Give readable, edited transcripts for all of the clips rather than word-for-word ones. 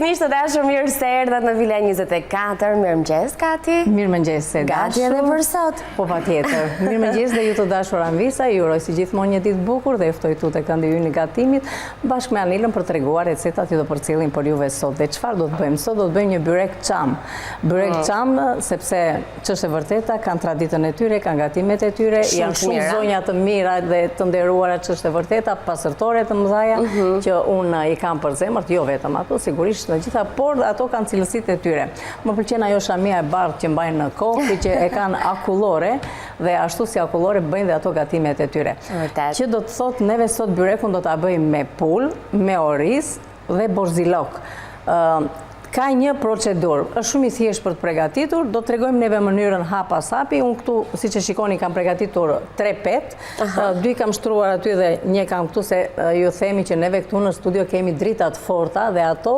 Miq të dashur, mirë se erdhët në Vila 24. Mirëmëngjes, Kati. Mirëmëngjes, e dashur. Gati edhe për sot. Po patjetër. Mirëmëngjes dhe ju të dashur Anvisa, ju uroj si gjithmonë një ditë të bukur dhe ju ftoj këtu te këndi ynë i gatimit, bashkë me Anilën për të treguar recetat që do përcjellim për juve sot. Dhe çfarë do të bëjmë sot? Do të bëjmë një byrek çam. Byrek mm. çam, sepse ç'është e vërteta, kanë traditën e tyre, kanë gatimet e tyre, janë shumë zonja të mira dhe të nderuara ç'është e vërteta, pasërtore të mëdhaja, mhm. që unë i kam për zemër, jo vetëm ato, sigurisht të gjitha, por ato kanë cilësitë e tyre. Më pëlqen ajo shamia e bardhë që mbajnë në kokë, që e kanë akullore, dhe ashtu si akullore bëjnë dhe ato gatimet e tyre. Që do të thotë, neve sot byrekun do ta bëjmë me pulë, me oriz dhe borzilok. Ka një procedurë, është shumë i thjeshtë për të pregatitur, do të tregojmë neve mënyrën hap pas hapi, unë këtu, siç e shikoni, kam pregatitur tre petë, dy kam shtruar aty dhe një kam këtu se ju themi që neve këtu në studio kemi drita të forta dhe ato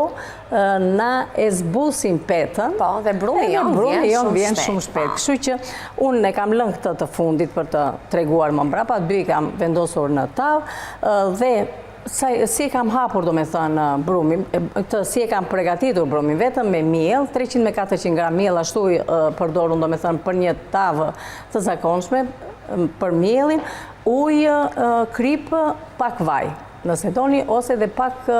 na e zbusin petën. Po, dhe brumi jonë vjen shumë vjen shumë shpejt. Kështu që unë e kam lënë këtë të fundit për të treguar më mbrapa, dy i kam vendosur në tavë dhe Si e kam hapur, domethënë, brumin, këtë si e kam pregatitur brumin, vetëm me miell, 300 me 400 gram miell, ashtu përdor unë, domethënë, për një tavë të zakonshme, për miellin, ujë, kripë, pak vaj, nëse doni, ose dhe pak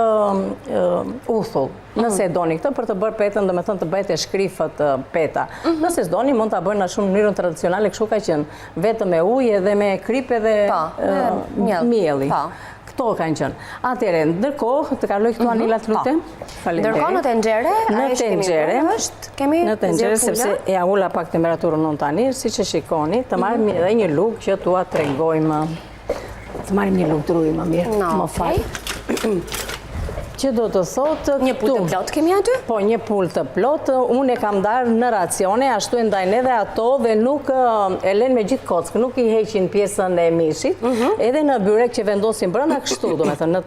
uthull. Nëse e doni këtë për të bërë petën, domethënë të bëhet e shkrifët peta. Mhm. Nëse s'doni, mund ta bëjnë ashtu në mënyrën tradicionale, kështu ka qenë, vetëm me ujë edhe me kripë edhe po, mielli. Po. Këto kanë qenë. Atëherë, ndërkohë, të kaloj këtu mhm, Anila të po. lutem. Ndërkohë në tenxhere, në tenxhere, është, kemi në tenxhere sepse ia ula pak temperaturën unë tani, siç e shikoni, të marrim mhm. edhe një lugë që t'ua tregojmë. Të marrim një lugë druri më mirë, më fal. Që do të thotë Një pulë të plotë kemi aty? Po, një pulë të plotë, unë e kam ndarë në racione, ashtu e ndajnë edhe ato dhe nuk e lënë me gjithë kockë, nuk i heqin pjesën e mishit, mhm. edhe në byrek që vendosin brenda kështu, domethënë, në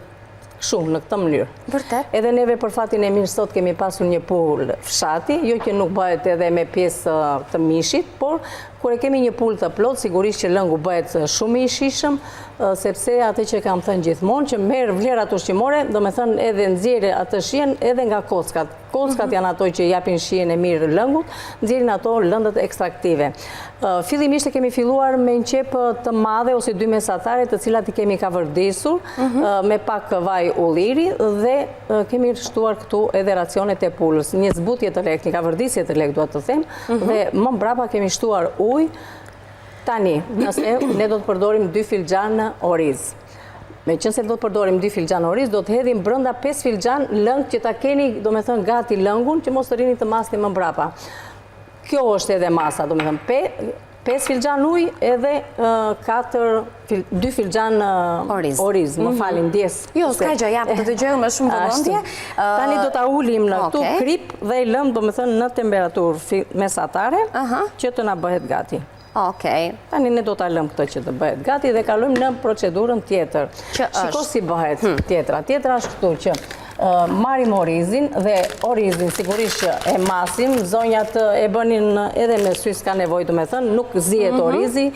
kështu, në këtë mënyrë. Vërtet? Edhe neve për fatin e mirë sot kemi pasur një pulë fshati, jo që nuk bëhet edhe me pjesë të mishit, por kur e kemi një pulë të plotë, sigurisht që lëngu bëhet shumë i shijshëm, sepse atë që kam thënë gjithmonë, që merr vlerat ushqimore, domethënë edhe nxjerr atë shijen edhe nga kockat. Kockat mhm. janë ato që japin shijen e mirë lëngut, nxjerrin ato lëndët ekstraktive. Fillimisht e kemi filluar me një qepë të madhe ose dy mesatare, të cilat i kemi kavërdisur mhm. me pak vaj ulliri dhe kemi shtuar këtu edhe racionet e pulës. Një zbutje të lehtë, një kavërdisje të lehtë, dua të them, mhm. dhe më mbrapa kemi shtuar ujë. Tani, nëse ne do të përdorim dy filxhanë oriz. Meqenëse do të përdorim dy filxhanë oriz, do të hedhim brenda 5 filxhanë lëng që ta keni, domethënë, gati lëngun, që mos të rrini të masni më mbrapa. Kjo është edhe masa, domethënë, 5 filxhanë ujë edhe 4, 2 filxhanë oriz. Oriz, më mhm. falni, ndjesë. Jo, s'ka gjë, ja, të dëgjoj me shumë vëmendje. Tani do ta ulim në këtu kripë dhe i lëmë, domethënë, në temperaturë mesatare, që të na bëhet gati. Okej. Tani ne do ta lëmë këtë që të bëhet gati dhe kalojmë në procedurën tjetër. Që është? Shiko si bëhet hmm. tjetra. Tjetra është këtu që marrim orizin dhe orizin sigurisht që e masim, zonjat e bënin edhe me sy s'ka nevojë domethënë, nuk zihet mhm. orizi,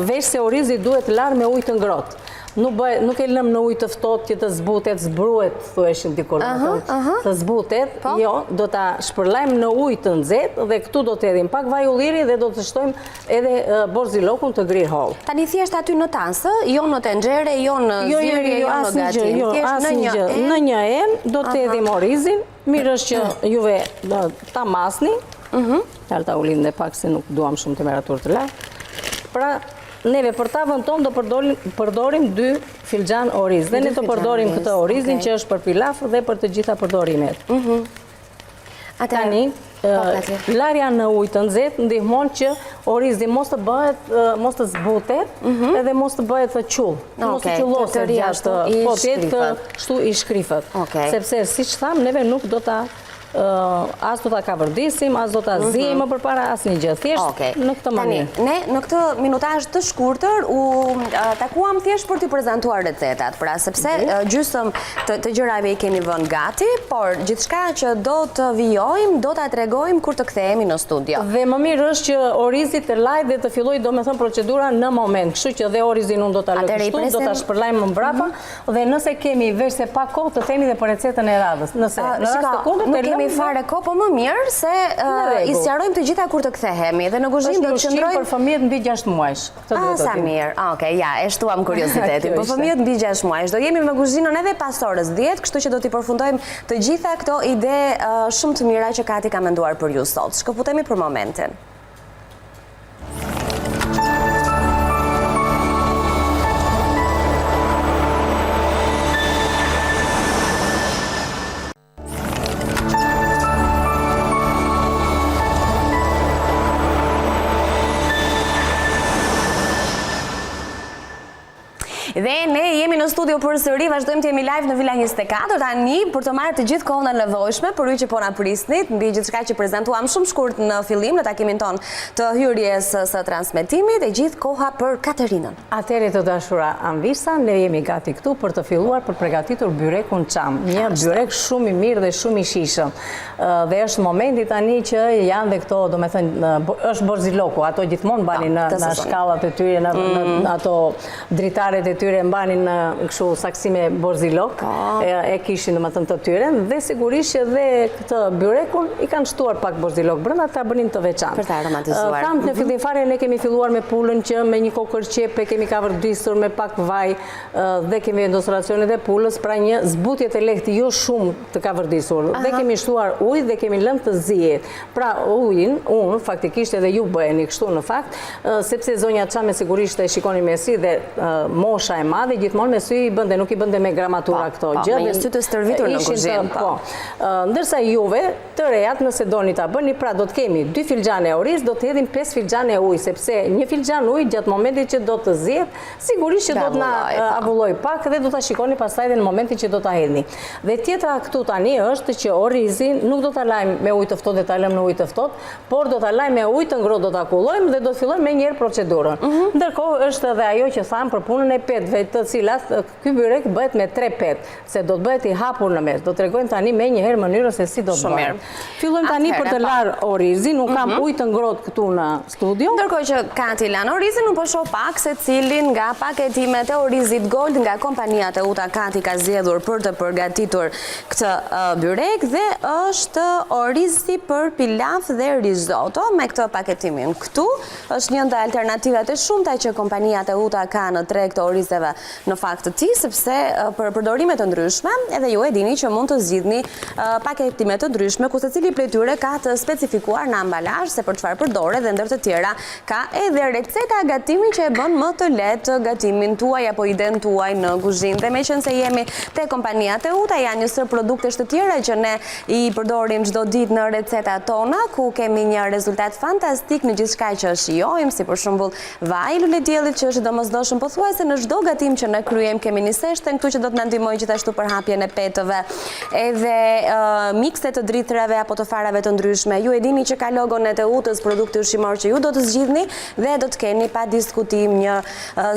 veçse orizi duhet larë me ujë të ngrohtë. Nuk bëhet, nuk e lëmë në ujë të ftohtë që të zbutet, zbruhet, thuheshin dikur, të zbutet, po. jo, do ta shpërlajmë në ujë të nxehtë dhe këtu do të hedhim pak vaj ulliri dhe do të shtojmë edhe borzilokun të grirë hollë. Tani thjesht aty në tas, jo në tenxhere, jo në jo, jo, zierje, jo, jo në gatim, jo, thjesht në një enë. Në një enë do të hedhim orizin, mirë është që juve ta masni, mhm. ta ulim dhe pak se nuk duam shumë temperaturë të lartë. Pra, Neve për tavën tonë do përdorim dy filxhan oriz dhe ne do përdorim këtë orizin që është për pilaf dhe për të gjitha përdorimet. Mhm. Tani, po, larja në ujë të nxehtë ndihmon që orizi mos të bëhet, mos të zbutet mhm. edhe mos të bëhet qull. Mos të qulloset gjatë, po të jetë kështu i shkrifët. Sepse siç thamë, neve nuk do ta. As do ta kavërdisim, as do ta mhm. ziejmë më përpara, asnjë gjë. Thjesht në këtë mënyrë. Tani, ne në këtë minutazh të shkurtër u takuam thjesht për t'i prezantuar recetat, pra sepse mhm. gjysëm të, të gjërave i kemi vënë gati, por gjithçka që do të vijojmë, do ta tregojmë kur të kthehemi në studio. Dhe më mirë është që orizi të lahet dhe të fillojë domethënë procedura në moment, kështu që dhe orizin unë do ta lë kështu, do ta shpërlajmë më mbrapa, mhm. Dhe nëse kemi veçse pak kohë të themi dhe për recetën e radhës. Nëse në rast të kundërt nuk kemi fare kohë, po më mirë se i sqarojmë të gjitha kur të kthehemi dhe në kuzhinë do të qëndrojmë për fëmijët mbi 6 muajsh. Këtë duhet të Sa mirë. Okej, ja, e shtuam kuriozitetin. Për fëmijët mbi 6 muajsh do jemi me kuzhinën edhe pas orës 10, kështu që do t'i përfundojmë të gjitha këto ide shumë të mira që Kati ka menduar për ju sot. Shkëputemi për momentin. Dhe ne jemi në studio përsëri, vazhdojmë të jemi live në Villa 24, tani për të marrë të gjithë kohën e nevojshme për ju që po na prisnit, mbi gjithçka që prezantuam shumë shkurt në fillim në takimin tonë të hyrjes së transmetimit, e gjithë koha për Katerinën. Atëherë të dashura Anvisa, ne jemi gati këtu për të filluar për pregatitur byrekun çam, një byrek shumë i mirë dhe shumë i shijshëm. Dhe është momenti tani që janë dhe këto, domethënë, është borziloku, ato gjithmonë mbanin në, në shkallat e tyre, në, në mm. ato dritaret e tyre mbanin në kështu saksi me borzilok, po. e, e kishin domethënë të tyre, dhe sigurisht që dhe këtë byrekun i kanë shtuar pak borzilok brenda, ta bënin të veçantë. Për ta aromatizuar. Thamë në mhm. fillim fare ne kemi filluar me pulën që me një kokërr qepë kemi kavërdisur me pak vaj dhe kemi vendosur racionet e pulës, pra një zbutje të lehtë jo shumë të kavërdisur dhe kemi shtuar ujë dhe kemi lënë të zihet. Pra ujin, unë, faktikisht edhe ju bëjeni kështu në fakt, sepse zonja Çame sigurisht e shikoni me sy dhe mosha e madhe gjithmonë me sy i bënte, nuk i bënte me gramatura po, këto po, gjë. Me një sy të stërvitur në kuzhinë. Po. po. Ndërsa juve, të rejat, nëse doni ta bëni, pra do të kemi dy filxhane oriz, do të hedhim 5 filxhane ujë, sepse një filxhan ujë gjatë momentit që do të zihet, Sigurisht që do të na po. avullojë pak dhe do ta shikoni pastaj dhe në momentin që do ta hedhni. Dhe tjetra këtu tani është që orizin nuk do ta lajmë me ujë të ftohtë dhe ta lëmë në ujë të ftohtë, por do ta lajmë me ujë të ngrohtë, do ta kullojmë dhe do të fillojmë menjëherë procedurën. Mhm. Ndërkohë është edhe ajo që thamë për punën e petëve, të cilat ky byrek bëhet me tre petë, se do të bëhet i hapur në mes. Do të tregojmë tani menjëherë mënyrën se si do të bëhet. Fillojmë tani për të po. larë orizin, unë kam mhm. ujë të ngrohtë këtu në studio. Ndërkohë që Kati lan orizin, unë po shoh pak se cilin nga paketimet e orizit Gold nga kompania Teuta Kati ka zgjedhur për të përgatitur këtë byrek dhe është orizi për pilaf dhe risotto me këtë paketimin këtu. Është një nga alternativat e shumta që kompania Teuta ka në treg të orizeve në fakt të tij, sepse për përdorime të ndryshme, edhe ju e dini që mund të zgjidhni paketime të ndryshme, ku secili prej tyre ka të specifikuar në ambalazh se për çfarë përdoret dhe ndër të tjera ka edhe receta gatimi që e bën më të lehtë gatimin tuaj apo idenë tuaj në kuzhinë. Dhe meqenëse jemi te kompania Teuta, janë një sërë produktesh të tjera që ne i përdorim çdo ditë në recetat tona, ku kemi një rezultat fantastik në gjithçka që shijojmë, si për shembull Vaji i lulediellit që është i domosdoshëm pothuajse në çdo gatim që ne kryejmë kemi niseshten këtu që do të na ndihmojë gjithashtu për hapjen e petëve edhe mikse të drithërave apo të farave të ndryshme. Ju e dini që ka logon e Teutës, produkti ushqimor që ju do të zgjidhni dhe do të keni pa diskutim një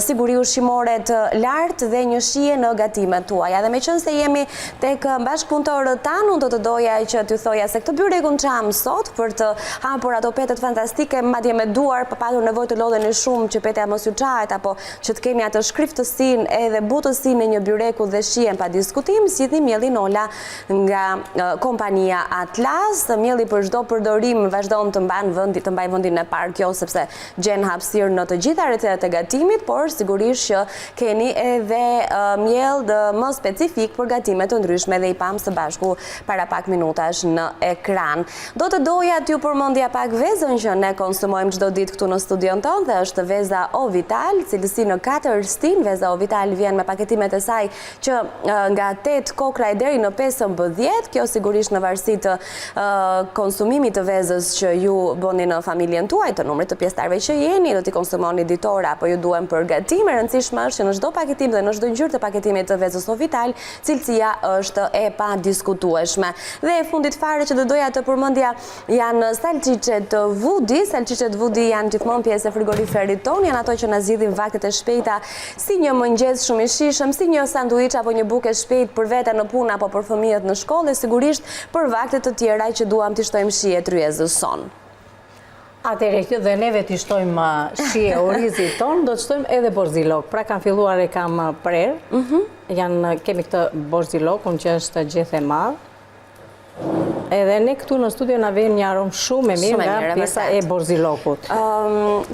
siguri ushqimore të lartë dhe një shije në gatimet tuaja. Dhe meqenëse jemi tek bashkëpunëtorët tanë, unë do të doja që t'ju thoja se këtë byrekun çam sot për të hapur ato petët fantastike, madje me duar, pa patur nevojë të lodheni shumë që petja mos ju çahet apo që të keni atë shkriftësinë edhe butësinë e një byreku dhe shijen pa diskutim, zgjidhni miellin Ola nga kompania Atlas. Mielli për çdo përdorim vazhdon të mban vendi, të mbajë vendin e parë kjo sepse gjen hapësirë në të gjitha recetat e gatimit, por sigurisht që keni edhe miell më specifik për gatime të ndryshme dhe i pamë së bashku para pak minutash në ekran. Do të doja t'ju përmendja pak vezën që ne konsumojmë çdo ditë këtu në studion tonë dhe është veza O Vital, cilësi në 4 stile. cilësinë. Veza Ovital vjen me paketimet e saj që nga 8 kokrra e deri në 15, kjo sigurisht në varësi të konsumimit të vezës që ju bëni në familjen tuaj, të numrit të pjesëtarëve që jeni, do t'i konsumoni ditore apo ju duhen për gatim, e rëndësishme është që në çdo paketim dhe në çdo ngjyrë të paketimit të vezës Ovital, cilësia është e padiskutueshme. Dhe e fundit fare që do doja të përmendja janë salçiçet Vudi, salçiçet Vudi janë gjithmonë pjesë e frigoriferit tonë, janë ato që na zgjidhin vaktet e shpejta si një mëngjes shumë i shijshëm, si një sanduiç apo një bukë e shpejtë për vete në punë apo për fëmijët në shkollë e sigurisht për vakte të tjera që duam t'i shtojmë shije tryezës sonë. Atëherë që dhe neve t'i shtojmë uh, shije orizit tonë, do të shtojmë edhe borzilok. Pra kam filluar e kam uh, prerë, mhm. janë, kemi këtë borzilokun që është gjethe e madh, Edhe ne këtu në studio na vjen një aromë shumë e mirë nga pjesa e borzilokut.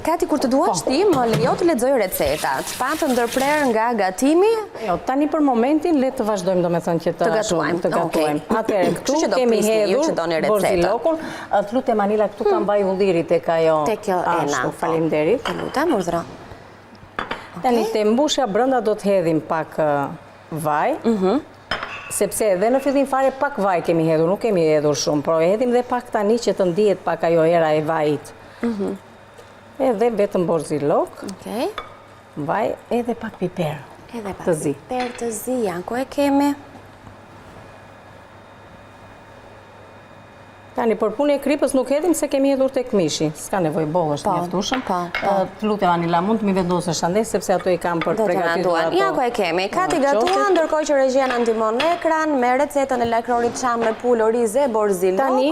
Kati, kur të duash po. ti, më lejo të lexoj recetat. Pa të ndërprerë nga gatimi? Jo, tani për momentin le të vazhdojmë domethënë që të gatuajmë. Të gatuajmë. Atëherë, këtu kemi hedhur borzilokun. Të lutem Anila, këtu kam hmm. vaj ulliri tek ajo. Tek kjo ena. Ashtu, po. faleminderit. Të lutem, urdhëro. Tani te mbushja brenda do të hedhim pak vaj. Mhm. Sepse edhe në fillim fare pak vaj kemi hedhur, nuk kemi hedhur shumë, por e hedhim dhe pak tani që të ndihet pak ajo era e vajit. Mhm. Edhe vetëm borzilok. Okej. Vaj edhe pak piper. Edhe pak piper të zi, ja, ku e kemi? Tani, për punë e kripës nuk hedhim se kemi hedhur tek mishi. S'ka nevojë boll është po, mjaftueshëm. Po, po. Të lutem Anila, mund të m'i vendosësh andej sepse ato i kam për të pregatitur ato. Ja ku e kemi. Kati gatuan, ndërkohë që regjia na ndihmon në ekran me recetën e lakrorit çam me pulë, oriz e borzilok. Tani,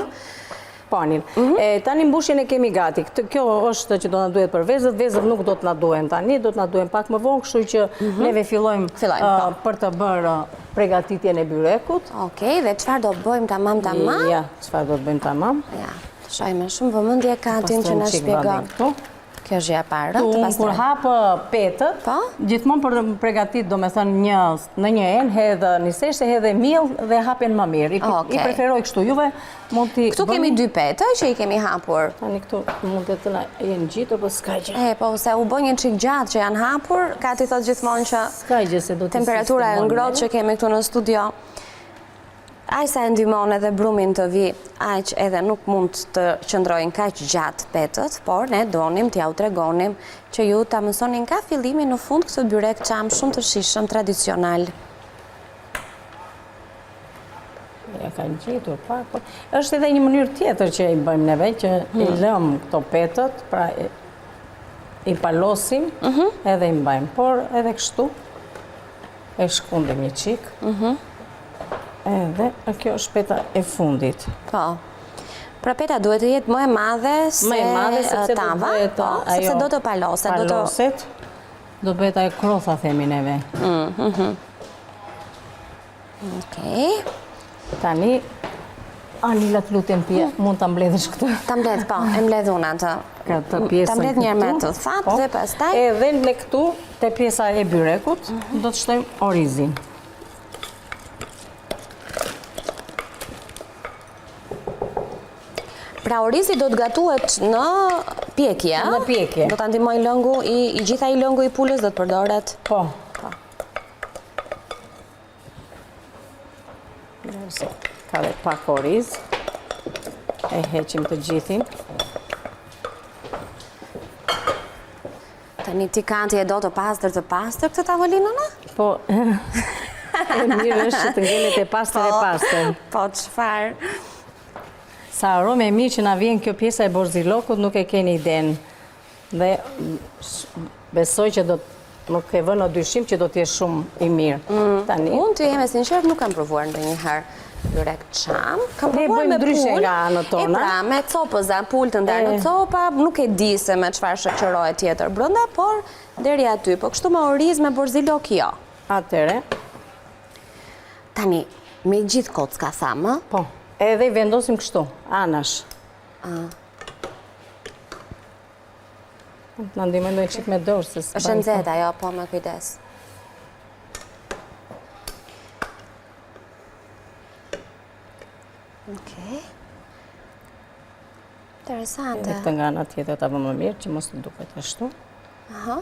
po Anil. Mhm. Tani mbushjen e kemi gati. Kjo është që do na duhet për vezët, vezët nuk do të na duhen tani, do të na duhen pak më vonë, kështu që mhm. neve fillojmë po. për të bërë Pregatitjen e byrekut. Okej, dhe çfarë do bëjmë tamam tamam? Ja, çfarë do të bëjmë tamam? Ja, të shohim me shumë vëmendje Katin që na shpjegon. Kjo është gjëja e parë, të pastrojmë. Kur hap petët, po? gjithmonë për të pregatit, domethënë një, në një enë, hedh niseshte, hedh miell dhe hapen më mirë. I, I preferoj kështu, juve mund t'i... Këtu kemi dy petë që i kemi hapur. Tani këtu mund të të na jenë ngjitur, po s'ka gjë. E, po, se u bë një çik gjatë që janë hapur, Kati thotë gjithmonë që... S'ka gjë se do t'i Temperatura e ngrohtë që kemi këtu në studio. Aq sa e ndihmon edhe brumin të vijë, aq edhe nuk mund të qëndrojnë kaq gjatë petët, por ne donim t'jua tregonim që ju ta mësoni nga fillimi në fund këtë byrek çam shumë të shijshëm tradicional. Ja kanë gjetur pak, po. Është edhe një mënyrë tjetër që i bëjmë neve, që i hmm. lëmë këto petët, pra i palosim mhm. edhe i mbajmë. Por edhe kështu, e shkundim një çikë, mhm. edhe kjo është peta e fundit. Po. Pra peta duhet të jetë më e madhe se më e madhe sepse tava, po, sepse do të paloset, do të paloset, do bëhet ajo krotha themi neve. Mm, mhm. Okej. Tani, Anila të lutem ti, mm. mund ta mbledhësh këtë? Ta mbledh, po, e mbledh unë atë. Këtë pjesën Ta mbledh njëherë me të thatë po. dhe pastaj. Edhe ne këtu, te pjesa e byrekut, mhm. do të shtojmë orizin. Pra orizi do të gatuhet në pjekje, Në pjekje. Do ta ndihmojë lëngu i, i gjithë ai lëngu i pulës do të përdoret? Po. Po. Ka dhe pak oriz. E heqim të gjithin. Tani ti Kati e do të pastër të pastër këtë tavolinën, a? Po, e mirë është që të ngelet e pastër e po, pastër. Po, çfarë? Sa aromë e mirë që na vjen kjo pjesa e borzilokut nuk e keni idenë. Dhe besoj që do nuk e vë në dyshim që do të jetë shumë i mirë. Mm. Tani. Unë të jem e sinqertë nuk kam provuar ndonjëherë byrek çam. Kam provuar me pulë. nga anët tona. E pra, me copëza, pulë të ndarë në copa, nuk e di se me çfarë shoqërohet tjetër brenda, por deri aty. Po kështu me oriz, me borzilok, jo. Atëherë. Tani, me gjithë kocka thamë? Po, edhe i vendosim kështu, anash. Ah. Na ndihmoj ndonjë çik me dorë se s'bën. Është nxehtë ajo, po me kujdes. Okej. Interesante. Edhe këtë nga ana tjetër ta vëmë më mirë që mos të duket ashtu. Aha.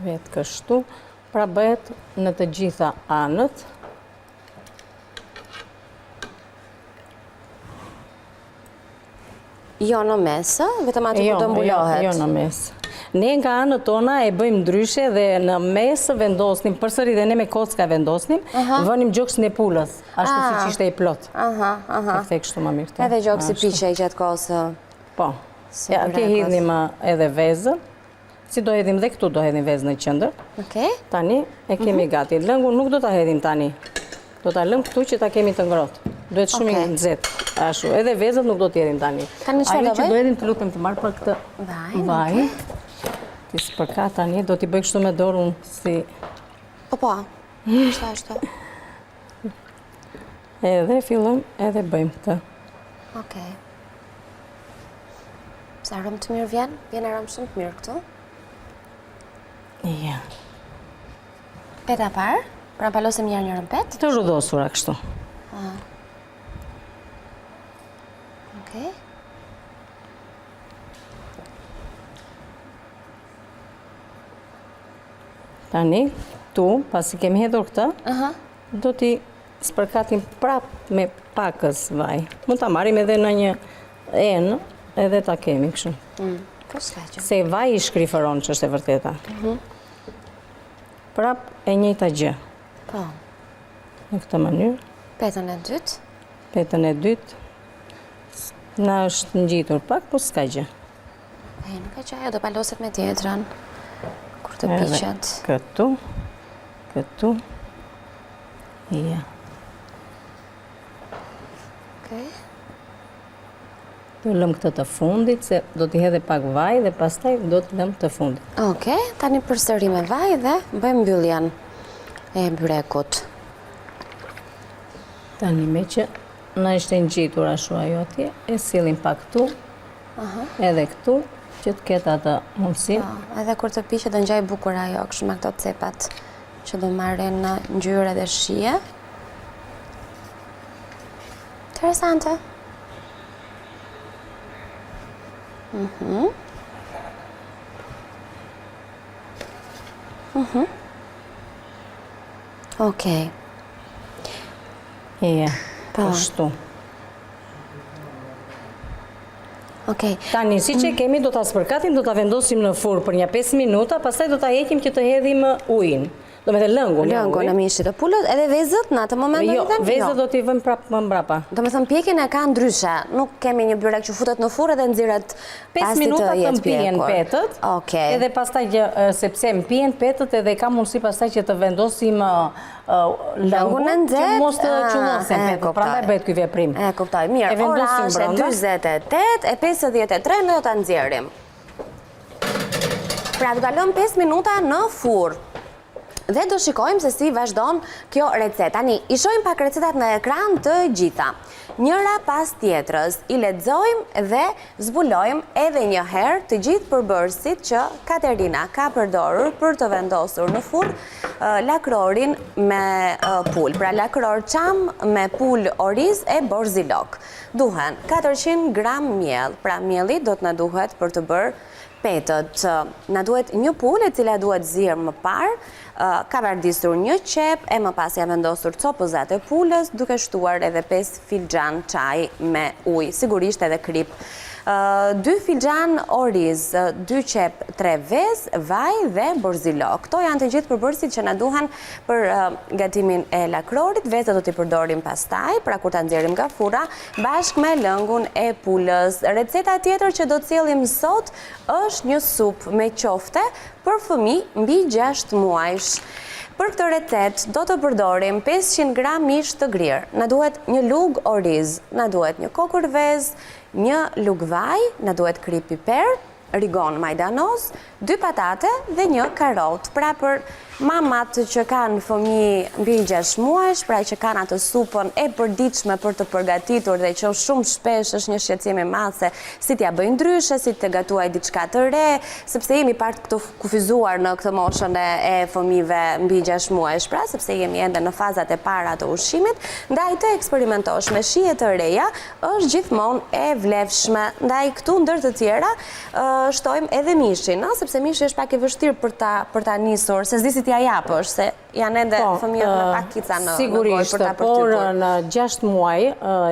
Vetë kështu, pra bëhet në të gjitha anët. Jo në mes, vetëm aty ku jo, të mbulohet. Jo, jo në mes. Ne nga anët tona e bëjmë ndryshe dhe në mes vendosnim, përsëri dhe ne me kocka vendosnim, vënim gjoksin e pulës, ashtu siç ishte i plotë. Aha, aha. E kthej kështu më mirë të. Edhe gjoksi piqej gjatë kohës. Po. Ja, atje hidhnim edhe vezën. Si do hedhim dhe këtu do hedhim vezë në qendër. Okej. Tani e kemi mhm. gati. Lëngun nuk do ta hedhim tani. Do ta lëmë këtu që ta kemi të ngrohtë. Duhet shumë i nxehtë. Ashtu, edhe vezët nuk do t'i hedhim tani. Tani çfarë do bëjmë? Ajo që do hedhim të lutem të marr për këtë vajin. Vajin. Ti spërkat tani, do t'i bëj kështu me dorë unë si Po po. Kështu ashtu. Edhe fillojmë edhe bëjmë këtë. Okej. Sa aromë të mirë vjen? Vjen aromë shumë të mirë këtu. Ja. Peta e parë? Pra palosim njëherë njërën petë? Të rrudhosura kështu. Ah. Okej. Tani, tu, pasi kemi hedhur këtë, do t'i spërkatim prap me pakëz vaj. Mund ta marrim edhe në një enë, edhe ta kemi kështu. Mm, po s'ka gjë. Se vaji i shkrifëron që është e vërteta. Mhm. Prap e njëjta gjë. Po. Në këtë mënyrë. Petën e dytë. Petën e dytë. Na është ngjitur pak, po s'ka gjë. E, nuk ka gjë, ajo do paloset me tjetrën, kur të piqet. Këtu, këtu, ja. Okej. Do lëmë këtë të fundit, se do t'i hedh pak vaj dhe pastaj do të lëmë të fundit. Okej, tani përsëri me vaj dhe bëjmë mbylljen e byrekut. Tani meqë na ishte ngjitur ashtu ajo atje, e sjellim pak këtu, Edhe këtu, që të ketë atë mundësi. Po, edhe kur të piqet do ngjajë bukur ajo, kështu me këto cepat që do marrin në ngjyrë edhe shije. Interesante. Mhm. Mhm. Okej. Ja, po. kështu. Okej. Tani, siç e kemi, do ta spërkatim, do ta vendosim në furrë për nja 5 minuta, pastaj do ta heqim që të hedhim ujin. Domethënë lëngun. Jo lëngun e mishit të pulës, edhe vezët në atë moment do jo, i vëmë? Vezët jo, vezët do t'i vëmë prapë më mbrapa. Domethënë pjekjen e ka ndryshe, nuk kemi një byrek që futet në furrë edhe nxirret 5 minuta të mpihen petët. Okej. Edhe pastaj sepse mpihen petët edhe ka mundësi pastaj që të vendosim lëngun e nxehtë, që mos të qullosen petët. Prandaj bëhet ky veprim. E kuptoj. Mirë, ora është 48 e 53 ne do ta nxjerrim. Pra do ta lëmë 5 minuta në furrë. Dhe do shikojmë se si vazhdon kjo recetë. Tani, i shohim pak recetat në ekran të gjitha. Njëra pas tjetrës, i lexojmë dhe zbulojmë edhe një herë të gjithë përbërësit që Katerina ka përdorur për të vendosur në furrë lakrorin me pulë. Pra lakror çam me pulë oriz e borzilok. Duhen 400 gram miell, pra mielli do të na duhet për të bërë petët. Na duhet një pulë e cila duhet zier më parë, ka vardisur një qepë e më pas janë vendosur copëzat e pulës duke shtuar edhe 5 filxhanë çaj me ujë, sigurisht edhe kripë. 2 filxhanë oriz, 2 qepë 3 vezë, vaj dhe borzilok. Këto janë të gjithë përbërësit që na duhen për gatimin e lakrorit. Vezët do t'i përdorim pastaj, pra kur ta nxjerrim nga furra, bashkë me lëngun e pulës. Receta tjetër që do të sjellim sot është një supë me qofte për fëmijë mbi 6 muajsh. Për këtë recetë do të përdorim 500 gram mish të grirë. Na duhet një lugë oriz, na duhet një kokërr vezë, një lugë vaj, na duhet kripë piper, rigon majdanoz, dy patate dhe një karotë. Pra për Mamat që kanë fëmijë mbi 6 muajsh, pra që kanë atë supën e përditshme për të përgatitur dhe që shumë shpesh është një shqetësim i madh se si t'ia bëj ndryshe, si të gatuaj diçka të re, sepse jemi pak të kufizuar në këtë moshën e, e fëmijëve mbi 6 muajsh, pra sepse jemi ende në fazat e para të ushqimit, ndaj të eksperimentosh me shije të reja është gjithmonë e vlefshme. Ndaj këtu ndër të tjera shtojmë edhe mishin, ëh, sepse mishi është pak i vështirë për ta për ta nisur, se s'di si t'ia japësh, se janë ende po, fëmijët me pak kica në në gojë për ta përtypur. Por në 6 muaj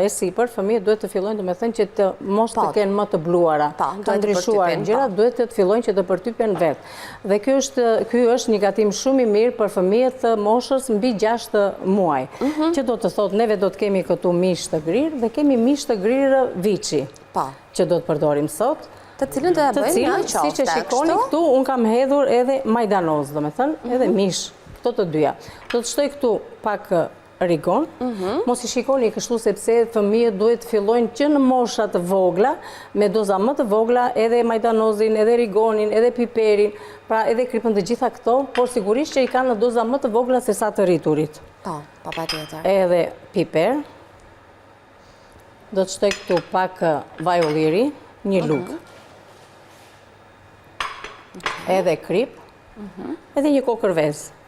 e sipër fëmijët duhet të fillojnë, domethënë që të mos të po. kenë më të bluara. Po, Kanë ndryshuar gjërat, po. duhet të fillojnë që të përtypen vetë. Dhe ky është ky është një gatim shumë i mirë për fëmijët të moshës mbi 6 muaj. Mhm. Që do të thotë neve do të kemi këtu mish të grirë dhe kemi mish të grirë viçi. Po. Që do të përdorim sot. Të cilën do ta bëjmë në qofte. Siç e shikoni këtu, unë kam hedhur edhe majdanoz, domethënë, edhe mhm. mish, këto të dyja. Do të shtoj këtu pak rigon, mhm. mos i shikoni kështu sepse fëmijët duhet të fillojnë që në mosha të vogla, me doza më të vogla, edhe majdanozin, edhe rigonin, edhe piperin, pra edhe kripën të gjitha këto, por sigurisht që i kanë në doza më të vogla se sa të rriturit. Po, po patjetër. Edhe piper. Do të shtoj këtu pak vaj ulliri, një mhm. lugë. Edhe kripë, mhm. edhe një kokërr vezë.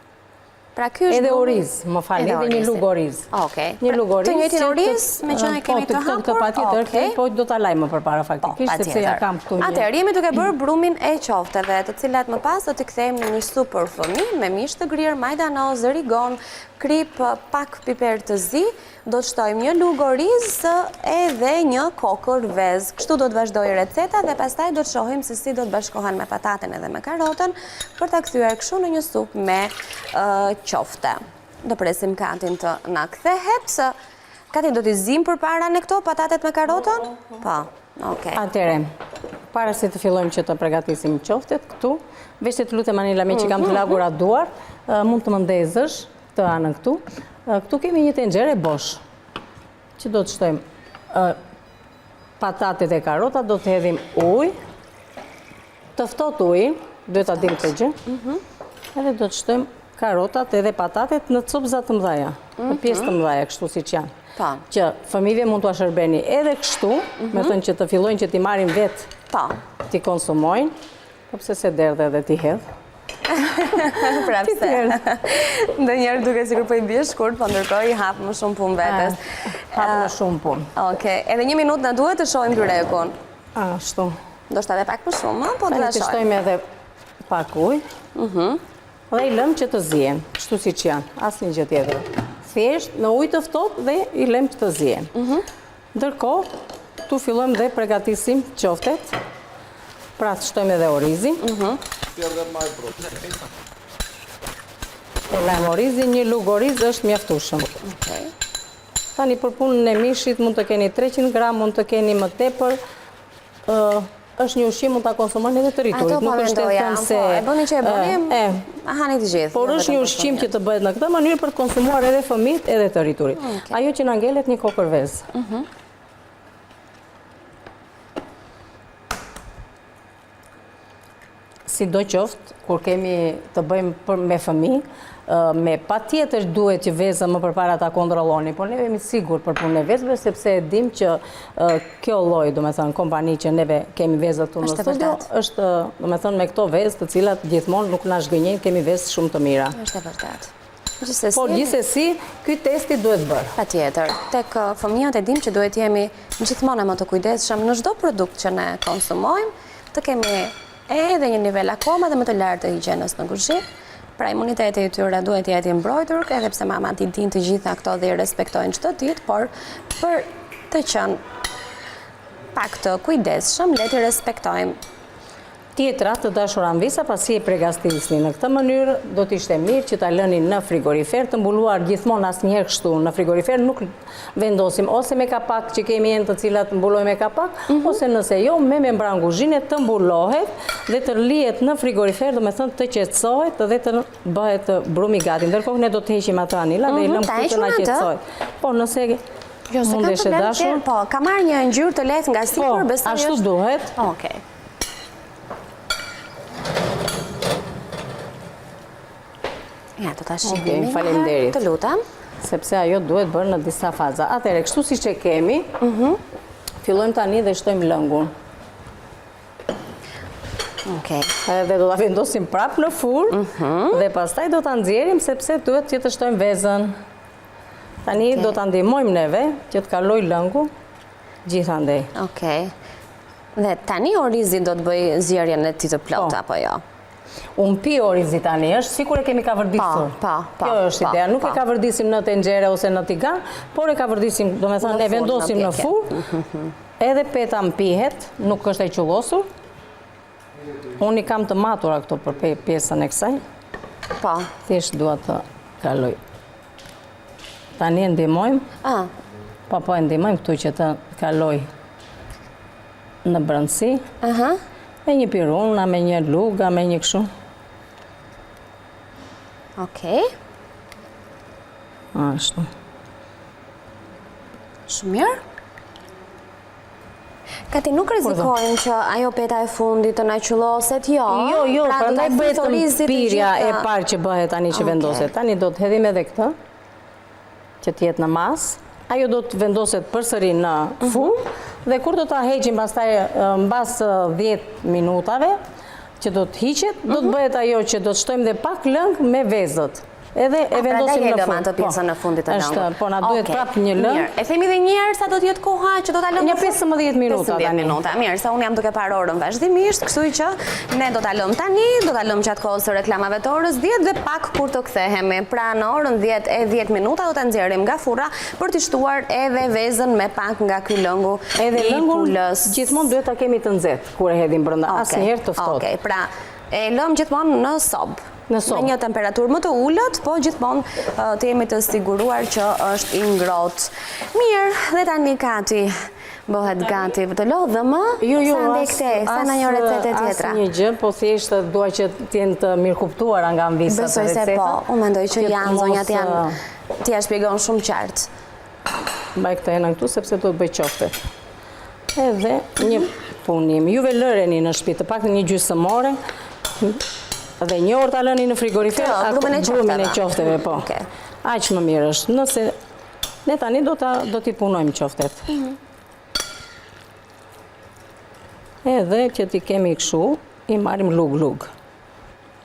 Pra ky është edhe oriz, më falni, edhe një lugë oriz. Okej. Një lugë oriz. Të njëjtin oriz, meqë e po, kemi të hapur. Po, patjetër, po do ta laj më përpara po, faktikisht, sepse ja kam këtu një. Atëherë, jemi duke bërë brumin e qofteve, të cilat më pas do t'i kthejmë në një supë për fëmijë me mish të grirë, majdanoz, rigon, kripë, pak piper të zi, Do të shtojmë një lugë oriz edhe një kokërr vezë. Kështu do të vazhdojë receta dhe pastaj do të shohim se si do të bashkohen me pataten edhe me karotën për ta kthyer kështu në një supë me qofte. Do presim Katin të na kthehet. Kati do t'i ziejmë përpara ne këto patatet me karotën? Po. Okej. Atëherë, para se të fillojmë që të pregatisim qoftet këtu, veç të lutem Anila meqë kam të mhm. lagura duart, mund të më ndezësh Këtë anën këtu. Këtu kemi një tenxhere bosh, që do të shtojmë patatet e karotat, do të hedhim ujë, të ftohtë ujin, duhet ta dimë këtë gjë, mhm. edhe do të shtojmë karotat edhe patatet në copëza të mëdhaja, në pjesë të mhm. mëdhaja, kështu siç janë. Po. Që fëmijëve mund t'ua shërbeni edhe kështu, mhm. me thënë që të fillojnë që t'i marrin vetë, po. t'i konsumojnë, Po pse s'e derdhe dhe t'i hedh? Pra pse? Ndonjëherë duket sikur po i bie shkurt, po ndërkohë i hap më shumë punë vetes. Hap më shumë punë. Okej, edhe një minutë na duhet të shohim byrekun. Ashtu. Ndoshta edhe pak më shumë, po do ta shohim. Tani të shtojmë edhe pak ujë. Mhm. Dhe i lëmë që të zihen, kështu siç janë, asnjë gjë tjetër. Thjesht në ujë të ftohtë dhe i lëmë që të zihen. Mhm. Ndërkohë, këtu fillojmë dhe pregatisim qoftet. Pra të shtojmë edhe orizin. Mhm. E lajmë orizin, një lugë oriz është mjaftueshëm. Okej. Tani për punën e mishit mund të keni 300 gram, mund të keni më tepër. Është një ushqim mund ta konsumojnë edhe të rriturit, po nuk është e thënë se po, e bëni që e bëni, e hani të gjithë. Por jo është një ushqim që të bëhet në këtë mënyrë për të konsumuar edhe fëmijët edhe të rriturit. Ajo që na ngelet një kokërr vezë. Mhm. Sidoqoftë, kur kemi të bëjmë për me fëmijë, me patjetër duhet që vezën më përpara ta kontrolloni, por neve jemi sigurt për punën e vezëve, sepse e dim që kjo lloj, domethënë, kompani që neve kemi vezët këtu në studio, është, domethënë, me këto vezë të cilat gjithmonë nuk na zhgënjejnë, kemi vezë shumë të mira. Është e vërtetë. Gjithsesi, Por gjithsesi, ky testi duhet bërë. Patjetër. Tek fëmijët e dim që duhet jemi gjithmonë më të kujdesshëm në çdo produkt që ne konsumojmë, të kemi edhe një nivel akoma dhe më të lartë të higjienës në kuzhinë. Pra imuniteti i tyre duhet të jetë i mbrojtur, edhe pse mamat i dinë të gjitha këto dhe i respektojnë çdo ditë, por për të qenë pak të kujdesshëm, le t'i respektojmë. Tjetra, të dashura Anvisa, pasi e pregatisni në këtë mënyrë, do të ishte mirë që ta lëni në frigorifer të mbuluar gjithmonë asnjëherë kështu në frigorifer nuk vendosim ose me kapak që kemi enë të cilat mbulojmë me kapak, mhm. ose nëse jo me membranë kuzhine të mbulohet dhe të lihet në frigorifer, domethënë të qetësohet dhe të bëhet brumi gati. Ndërkohë ne do të heqim atë Anila dhe i mhm, lëmë këtu të na qetësohet. Po, nëse jo, mundesh e dashur. Po, ka marrë një ngjyrë të lehtë nga sipër, po, besoj është. Ashtu duhet. Okej. Ja, do ta shihni. Okej, faleminderit. Të lutem. Sepse ajo duhet bërë në disa faza. Atëherë, kështu siç e kemi, mhm. fillojmë tani dhe shtojmë lëngun. Okej. Edhe do ta vendosim prapë në furrë mhm. dhe pastaj do ta nxjerrim sepse duhet që të shtojmë vezën. Tani do ta ndihmojmë neve që të kalojë lëngu gjithandej. Okej. Dhe tani orizi do të bëjë zierjen e tij të plotë, po. apo jo? U mpi orizi tani, është sikur e kemi kavërdisur. Po, po, po. Kjo është ideja, nuk e kavërdisim në tenxhere ose në tigan, por e kavërdisim, domethënë, e vendosim në furrë, edhe peta mpihet, nuk është e qullosur. Unë i kam të matura këto për pjesën e kësaj. Po. Thjesht dua të kaloj. Tani e ndihmojmë. Ah. Po, po, e ndihmojmë këtu që të kaloj në brendësi. Aha. Me një pirun, a me një lugë, a me një kështu. Okej. Ashtu. Shumë mirë. Kati nuk rrezikojmë që ajo peta e fundit të na qulloset, jo. Jo, jo, pra, prandaj bëhet mpirja e parë që bëhet tani që vendoset. Tani do të hedhim edhe këtë, që të jetë në masë. Ajo do të vendoset përsëri në mhm. furrë, dhe kur do ta heqim pastaj mbas 10 minutave, që do të hiqet, do të mhm. bëhet ajo që do të shtojmë dhe pak lëng me vezët. Edhe e vendosim në fund. Atë pjesën në fundit të lëngut. Po na duhet prapë një lëng. E themi edhe një herë sa do të jetë koha që do ta lëmë Një 15 minuta 15 minuta. Mirë, se unë jam duke parë orën vazhdimisht, kështu që ne do ta lëmë tani, do ta lëmë gjatë kohës së reklamave të orës 10 dhe pak kur të kthehemi. Pra në orën 10 e 10 minuta do ta nxjerrim nga furra për t'i shtuar edhe vezën me pak nga ky lëngu Edhe lëngun gjithmonë duhet ta kemi të nxehtë kur e hedhim brenda, asnjëherë të ftohtë. Okej, pra e lëmë gjithmonë në sobë. Në sobë. Me një temperaturë më të ulët, po gjithmonë të jemi të siguruar që është i ngrohtë. Mirë, dhe tani Kati bëhet gati. Të lodhëm, ë? Jo, jo, sa ndaj këtej, sa në një recetë tjetra. Asnjë gjë, po thjesht dua që të jenë të mirëkuptuara nga Anvisa të recetat. Besoj se po, unë mendoj që janë, zonjat janë, ti ia shpjegon shumë qartë. Mbaj këtë enën këtu, sepse do të bëj qoftet. Edhe një punim. Juve lëreni në shtëpi të paktën një gjysmë ore dhe një orë ta lëni në frigorifer, brumin e brumin e qofteve, po. Aq më mirë është. Nëse ne tani do ta do t'i punojmë qoftet. Mhm. Edhe që t'i kemi kështu, i marrim lugë-lugë.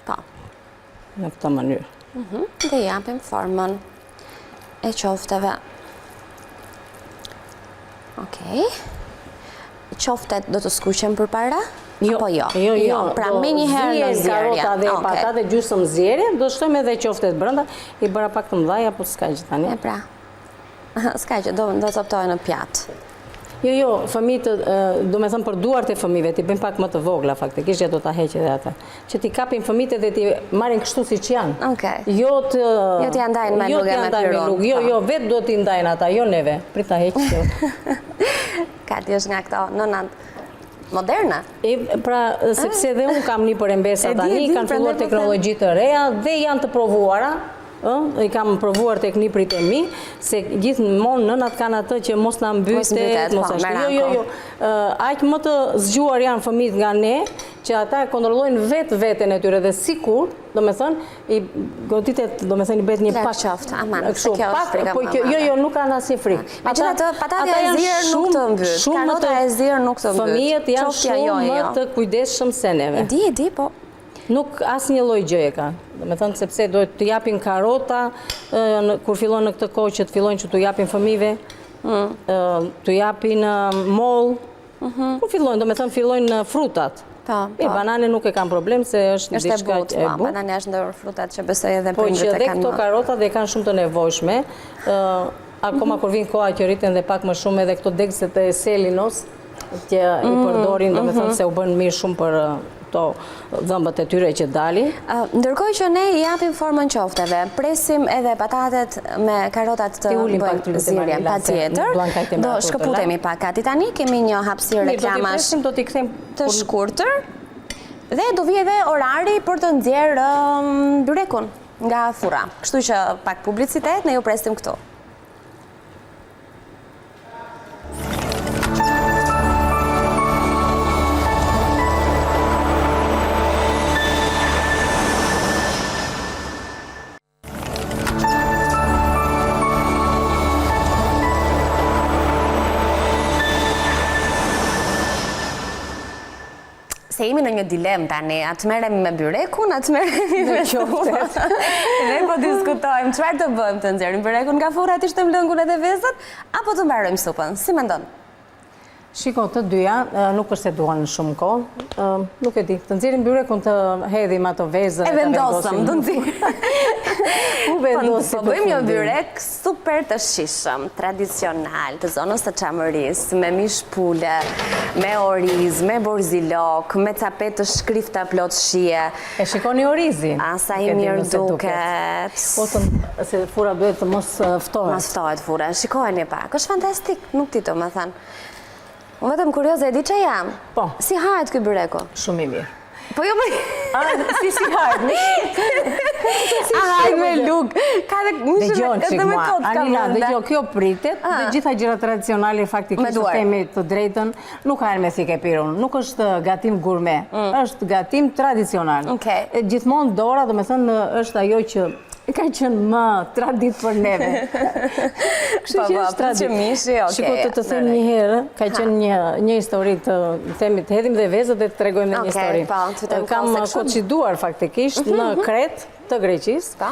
Po. Në këtë mënyrë. Mhm, dhe japim formën e qofteve. Okej. Qoftet do të skuqen përpara? Jo, Apo jo? Jo, jo, jo. Pra menjëherë në zierje. Karota dhe patate gjysmë zierje, do shtojmë edhe qoftet brenda. I bëra pak të mëdhaja, po s'ka gjë tani. E pra. S'ka gjë, do do coptohen në pjatë. Jo, jo, fëmijët, domethënë për duart e fëmijëve, t'i bëjmë pak më të vogla, faktikisht, ja do ta heq edhe atë. Që t'i kapin fëmijët edhe t'i marrin kështu siç janë. Okej. Jo të... Jo t'ia ndajnë me jo lugë me pirun. Jo, po. jo, vetë do t'i ndajnë ata, jo neve. Prit ta heq kjo. Kati është nga këto nënat moderne. E, pra, sepse dhe unë kam nipër e mbesa tani, kanë filluar teknologji të reja dhe janë të provuara, Ë, i kam provuar tek nipërit e mi, se gjithmonë nënat kanë atë që mos na mbytet, mos po, ashtu. Jo, jo, jo. Aq më të zgjuar janë fëmijët nga ne, që ata e kontrollojnë vetë veten e tyre dhe sikur, domethënë, i goditet, domethënë i bëhet një pak qoftë, aman, se kjo është frika po, kjo, jo, jo, nuk kanë asnjë frikë. Megjithatë, patatja e zier nuk të mbyt, karota e zier nuk të mbyt. Fëmijët janë shumë jo, më jo. të kujdesshëm se neve. E di, e di, po. Nuk asnjë lloj gjëje ka. Domethënë sepse do të japin karota kur fillon në këtë kohë që të fillojnë që t'u japin fëmijëve, mm. t'u japin mollë. Mhm. Kur fillojnë, domethënë fillojnë frutat. Po, po. Banane nuk e kanë problem se është diçka e butë. Po, banane është ndër frutat që besoj edhe po, prindërit e kanë. Po që dhe këto karotat dhe kanë shumë të nevojshme. Akoma mhm. kur vjen koha që rriten dhe pak më shumë edhe këto degëzat e selinos, që i mm, përdorin, domethënë mhm. se u bën mirë shumë për këto dhëmbët e tyre që dalin. Ndërkohë që ne i japim formën qofteve, presim edhe patatet me karotat të bëjnë zierjen, patjetër. Do shkëputemi pak Kati tani, kemi një hapësirë reklamash të shkurtër dhe do vijë edhe orari për të nxjerrë byrekun nga furra. Kështu që pak publicitet, ne ju presim këtu. Jemi në një dilemë tani, a të merremi me byrekun, a të merremi me qoftet. Ne po diskutojmë, çfarë të bëjmë, të nxjerrim byrekun nga furra, të shtojmë lëngun edhe vezët, apo të mbarojmë supën, si mendon? Shiko, të dyja, nuk është se duan shumë kohë, nuk e di, të nxjerrim byrekun të hedhim ato vezët e vendosëm, të nxjerrim. U vendosim Po bëjmë një byrek super të shijshëm, tradicional, të zonës të Çamërisë, me mish pule, me oriz, me borzilok, me ca petë të shkrifta plot shije. E shikoni orizin. A sa i mirë duket. Po të, se furra duhet të mos ftohet. Mos ftohet furra, shikojeni pak, është fantastik, nuk di domethënë. Unë vetëm kurioze e di që jam. Po. Si hahet ky byreku? Shumë i mirë. Po jo me... A, si si hahet? A hahet me lugë. Ka dhe një edhe me kotë ka Anila, dëgjo, kjo pritet, dhe gjitha gjërat tradicionale, faktikisht të themi të drejtën, nuk hahen me thikë e pirun. Nuk është gatim gurme, mm. është gatim tradicional. Gjithmonë dora, domethënë, është ajo që Ka qenë më traditë për neve. Kështu po, që po, është traditë. Mishi, okay, Shiko të të them një herë, ka qenë një, një histori të themi, të hedhim dhe vezët dhe të tregojmë dhe një histori. Po, të Kam koçiduar faktikisht mhm, në mhm. Kretë të Greqisë, po.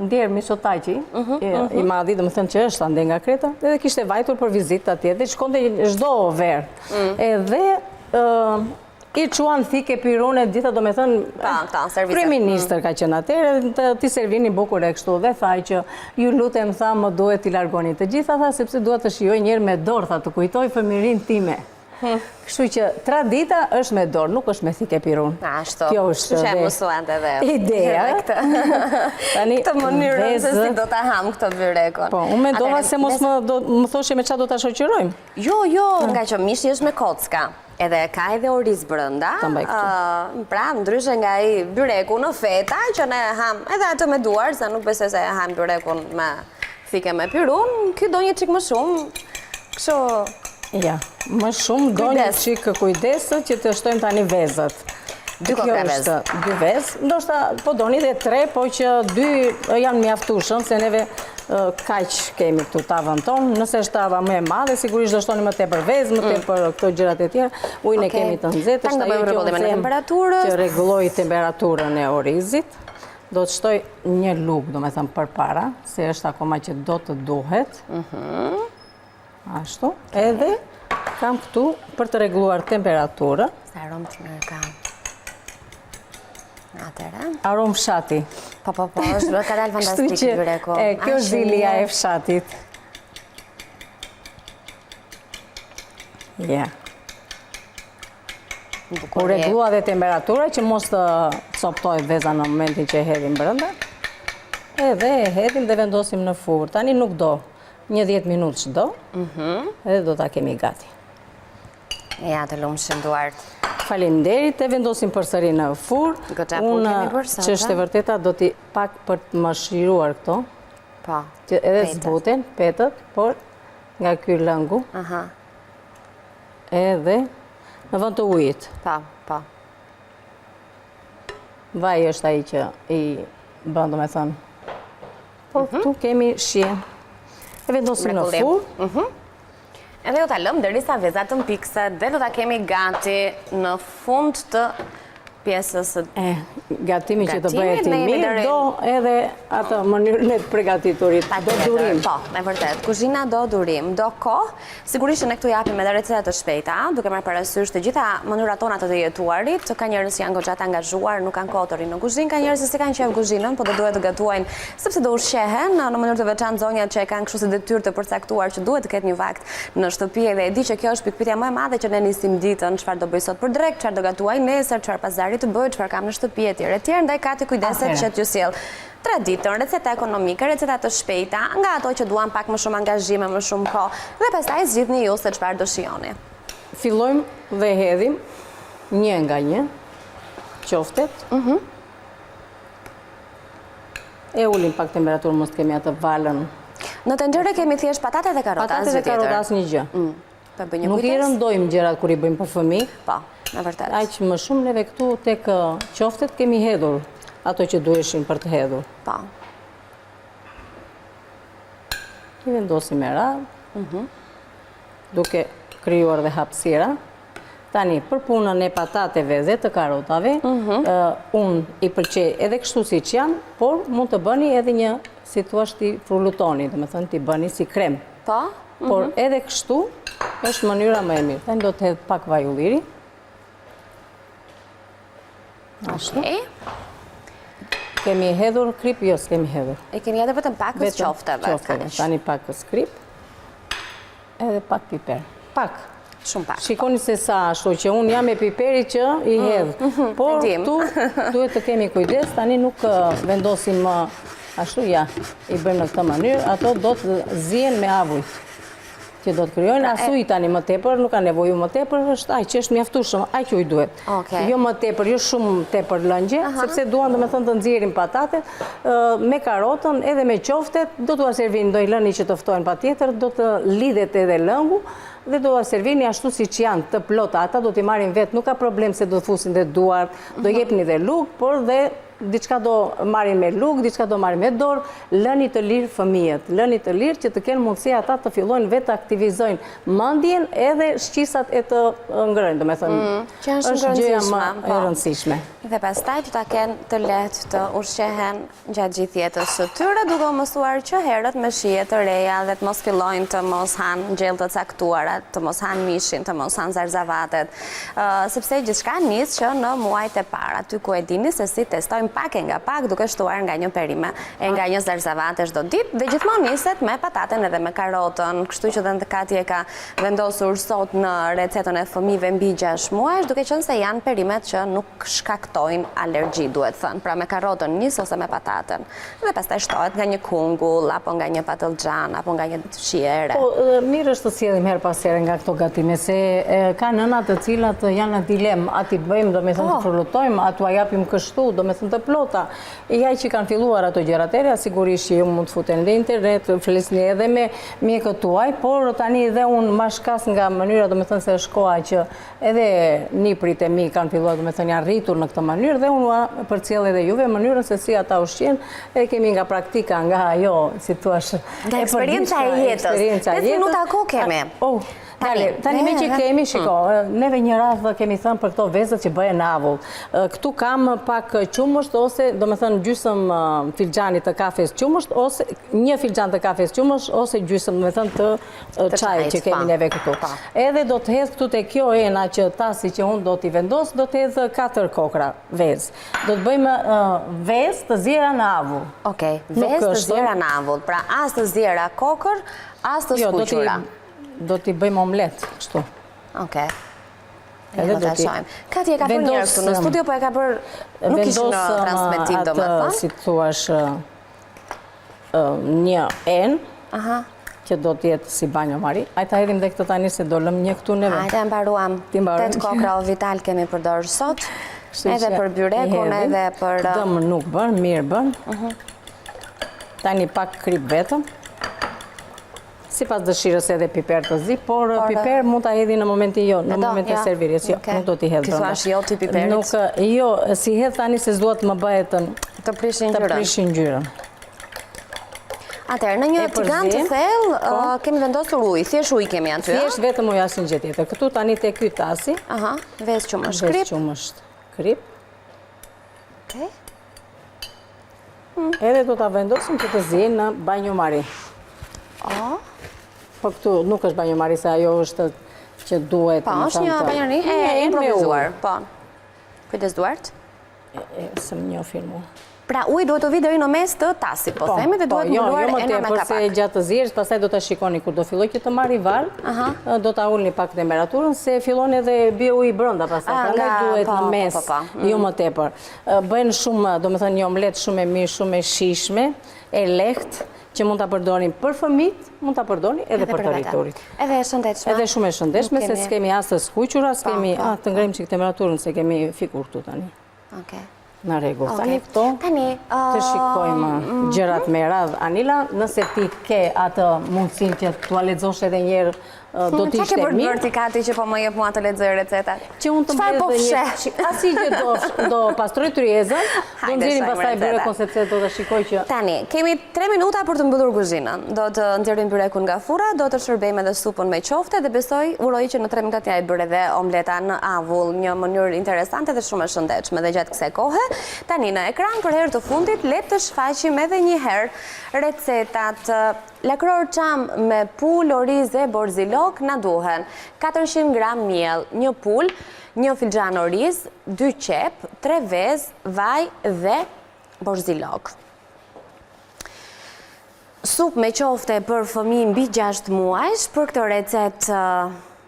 ndjerë Misotaqi, mhm, i madhi, domethënë që është andej nga Kreta, dhe kishte vajtur për vizitë atje, dhe shkonte çdo verë. Mm. Edhe I çuan thikë e pirun e gjitha, domethënë, kryeministër ka qenë atëherë, t'i servinin bukur e kështu, dhe tha që ju lutem, tha, më duhet t'i largoni të gjitha, tha, sepse dua të shijoj njëherë me dorë, tha, të kujtoj fëmijërinë time. Hm. Kështu që tradita është me dorë, nuk është me thikë e pirun. Ashtu. Kjo është dhe mësuan dhe ideja. Këtë. Tani, këtë mënyrën se si do ta hamë këtë byrekun. Po, unë mendova se mos më, do, më thoshe me ça do ta shoqërojmë. Jo, jo, ngaqë mishi është me kocka. Edhe ka edhe oriz brenda. Pra, ndryshe nga ai byreku në feta, që ne hamë edhe atë me duar, se nuk besoj se hamë byrekun me thikë me pirun, ky do një çikë më shumë, kështu... Ja, më shumë do një çikë kujdes që të shtojmë tani vezët. Dy kokrra vezë. Dy vezë, ndoshta po doni dhe tre, po që dy janë mjaftueshëm, se neve kaq kemi këtu tavën tonë, nëse është tava më e madhe, sigurisht do shtoni më tepër vezë, më mm. tepër këto gjërat e tjera, ujin e kemi të nxehtë, është ajo që unë them që rregulloj temperaturën e orizit, do të shtoj një lugë, domethënë përpara, se është akoma që do të duhet. Mhm. Ashtu, edhe kam këtu për të rregulluar temperaturën. Sa aromë të mirë ka. Atëherë. Aromë fshati. Po, po, po, është bërë ka dalë fantastik byreku. E, kjo është zilia e fshatit. Ja. U rregullua dhe temperatura që mos të coptohet veza në momentin që e hedhim brenda. Edhe e hedhim dhe vendosim në furrë. Tani nuk do një 10 minutë që do, mhm. edhe do ta kemi gati. Ja, të lumshin duart. Faleminderit, e vendosim përsëri në furrë. Goxha punë kemi bërë sot. Që është e vërteta, do t'i pak për të më shiruar këto. Po. Që edhe zbuten, petët, por nga ky lëngu. Aha. Edhe në vend të ujit. Po, po. Vaji është ai që i bën, domethënë. Po, mhm. këtu kemi shije. E vendosim në furrë. Mhm. Edhe do ta lëmë derisa veza të mpikset dhe do ta kemi gati në fund të pjesës së E, gatimi që të bëhet i mirë, do edhe atë mënyrën e të përgatiturit, do durim. Po, e vërtetë, kuzhina do durim, do kohë, sigurisht që ne këtu japim edhe receta të shpejta, duke marrë parasysh të gjitha mënyrat tona të të jetuarit, ka njerëz që janë goxha të angazhuar, nuk kanë kohë të rrinë në kuzhinë, ka njerëz që s'i kanë qejf kuzhinën, po do duhet të gatuajnë Sepse do ushqehen, në mënyrë të veçantë zonjat që e kanë kështu si detyrë të përcaktuar që duhet të ketë një vakt në shtëpi edhe e di që kjo është pikëpyetja më e madhe që ne nisim ditën, çfarë do bëj sot për drekë, çfarë do gatuaj nesër, çfarë pazari të bëj, çfarë kam në shtëpi etj etj, ndaj Kati kujdeset që t'ju sjellë traditën, receta ekonomike, receta të shpejta, nga ato që duan pak më shumë angazhim e më shumë kohë dhe pastaj zgjidhni ju se çfarë do shijoni. Fillojmë dhe hedhim një nga një qoftet. Mhm. E ulim pak temperaturën, mos të kemi atë valën. Në tenxhere kemi thjesht patate dhe karota, Patate dhe karota, asnjë gjë. Mm. Po bëj një Nuk i rëndojmë gjërat kur i bëjmë për fëmijë. Po, e vërtetë. Aq më shumë neve këtu tek qoftet kemi hedhur ato që duheshin për të hedhur. Po. I vendosim me radhë. Mhm. Duke krijuar dhe hapësira. Tani, për punën e patateve dhe të karotave, mhm. unë i pëlqej edhe kështu siç janë, por mund të bëni edhe një, si thua t'i frulutoni, domethënë t'i bëni si krem. Po? Por mhm. edhe kështu, është mënyra më e mirë. Tani do të hedh pak vaj ulliri. Ashtu. Kemi hedhur kripë? Jo, s'kemi hedhur. E kemi hedhur vetëm pakëz qofteve. Qofteve, tani pakëz kripë. Edhe pak piper. Pak. Shumë pak. Shikoni se sa ashtu që unë jam e piperit që i mm, hedh. Mhm, Por këtu duhet të kemi kujdes, tani nuk vendosim më ashtu, ja, i bëjmë në këtë mënyrë, ato do të zihen me avujt që do të krijojnë, pra, as ujë tani më tepër, nuk ka nevojë më tepër, është aq që është mjaftueshëm, aq ujë duhet. Jo më tepër, jo shumë tepër lëngje, sepse duan domethënë të nxjerrin patatet, me karotën edhe me qoftet, do t'ua servini, do i lëni që të ftohen patjetër, do të lidhet edhe lëngu, dhe do ua servini ashtu siç janë të plota, ata do t'i marrin vetë, nuk ka problem se do të fusin dhe duart, do mhm. jepni dhe lugë, por dhe diçka do marrin me lugë, diçka do marrin me dorë, lëni të lirë fëmijët, lëni të lirë që të kenë mundësi ata të fillojnë vetë të aktivizojnë mendjen edhe shqisat e të ngrënit, domethënë, mm, që është gjëja më e po. rëndësishme. Dhe pastaj do ta kenë të lehtë të ushqehen gjatë gjithë jetës së tyre, duke u mësuar që herët me shije të reja dhe të mos fillojnë të mos hanë gjellë të caktuara, të mos hanë mishin, të mos hanë zarzavatet, sepse gjithçka nis që në muajt e parë, aty ku e dini se si testojmë pak e nga pak duke shtuar nga një perime e nga një zarzavate çdo ditë dhe gjithmonë niset me pataten edhe me karotën, kështu që dhe Kati e ka vendosur sot në recetën e fëmijëve mbi 6 muajsh, duke qenë se janë perimet që nuk shkaktojnë alergji, duhet thënë. Pra me karotën nis ose me pataten. Dhe pastaj shtohet nga një kungull apo nga një patëllxhan apo nga një shije e re. Po, mirë është të sjellim herë pas here nga këto gatime, se ka nëna të cilat janë në dilemë, a t'i bëjmë, domethënë të po. frullutojmë, a t'ua japim kështu, domethënë të plota. Ja që kanë filluar ato gjërat e reja, sigurisht që ju mund të futeni në internet, flisni edhe me mjekët tuaj, por tani dhe unë ma shkas nga mënyra, domethënë se është koha që edhe nipërit e mi kanë filluar, domethënë janë rritur në këtë mënyrë dhe unë ua përcjell edhe juve mënyrën se si ata ushqehen, e kemi nga praktika, nga ajo, si thuash, nga eksperienca e jetës. Eksperienca e jetës. 5 minuta kohë kemi. Oh, Tani, tani meqë kemi, mm. shiko, neve një radhë kemi thënë për këto vezët që bëhen në avull. Këtu kam pak qumësht ose, domethënë, gjysëm filxhani të kafes qumësht, ose një filxhan të kafes qumësht, ose gjysëm, domethënë, të çajit që kemi po. neve këtu. Po. Edhe do të hedh këtu te kjo ena që tasi që unë do t'i vendos, do të hedh katër kokrra vezë. Do të bëjmë vezë të ziera në avull. Okej, vezë të ziera në avull. Pra, as të ziera kokërr, as të jo, skuqura. Do t'i bëjmë omlet, kështu. Okej. Edhe do t'i... Kati e ka bërë njëherë këtu në studio, po e ka bërë... Nuk ishte në transmetim, domethënë. Si të thuash, një enë, që do të jetë si banjo mari. Hajde ta hedhim dhe këtë tani se do lëmë një këtu neve. Hajde, e mbaruam. 8 kokrra Vital kemi përdorur sot. Edhe për byrekun, edhe për... Dëm nuk bën, mirë bën. Mhm. Tani pak kripë vetëm. Sipas dëshirës edhe piper të zi, por piper mund ta hedhi në momentin jo, në momentin e servirjes, jo, nuk do t'i hedh brenda. Ti thua jo ti piperit? Nuk, jo, s'i hedh tani se s'dua të më bëhet të të prishin ngjyrën. Të prishin ngjyrën. Atëherë, në një tigan të thellë, po. kemi vendosur ujë, thjesht ujë kemi aty, Thjesht vetëm ujë asnjë gjë tjetër. Këtu tani te ky tasi. Aha, vezë qumësht kripë. Vezë qumësht kripë. Okej. Edhe do ta vendosim që të ziejnë në banjo mari. O? Po këtu nuk është banjo mari, se ajo është që duhet... Po, është një banjo mari e improvizuar, po. Kujdes duart? S'më njohin mu. Pra, uji duhet të vijë deri në mes të tasit, po, po themi, dhe po, duhet jo, mbuluar jo ena me kapak. Jo, më tepër, se gjatë të zierjes, pastaj do ta shikoni kur do fillojë që të marrë valë, do ta ulni pak temperaturën, se fillon edhe bie uji brenda pastaj, prandaj duhet po, në mes, jo mm. më tepër. Bëhen shumë, domethënë një omlet shumë e mirë, shumë e shijshme, e lehtë, që mund ta përdorni për fëmijët, mund ta përdorni edhe për të rriturit. Edhe e shëndetshme. Edhe shumë e shëndetshme, se s'kemi as të skuqura, s'kemi, a, të ngrejmë çik temperaturën, se kemi fikur këtu tani. Okej. Në rregull. Tani këto, të shikojmë mm, gjërat me radhë. Anila, nëse ti ke atë mundësinë që t'ua lexosh edhe njëherë. do të ishte mirë. Çfarë ke për të bërë ti Kati që po më jep mua të lexoj recetat? Që unë të Çfarë po mbledh një fsheh? Asgjë do do pastroj tryezën, do nxjerrim pastaj byrekun sepse do të shikoj që Tani, kemi 3 minuta për të mbyllur kuzhinën. Do të nxjerrim byrekun nga furra, do të shërbejmë edhe supën me qofte dhe besoj uroj që në 3 minuta t'ja e bërë edhe omleta në avull, një mënyrë interesante dhe shumë e shëndetshme dhe gjatë kësaj kohe, tani në ekran për herë të fundit le të shfaqim edhe një herë recetat Lakror çam me pulë, oriz e borzilok na duhen 400 gram miell, një pulë, një filxhan oriz, dy qepë, tre vezë, vaj dhe borzilok. Supë me qofte për fëmijë mbi 6 muajsh, për këtë recetë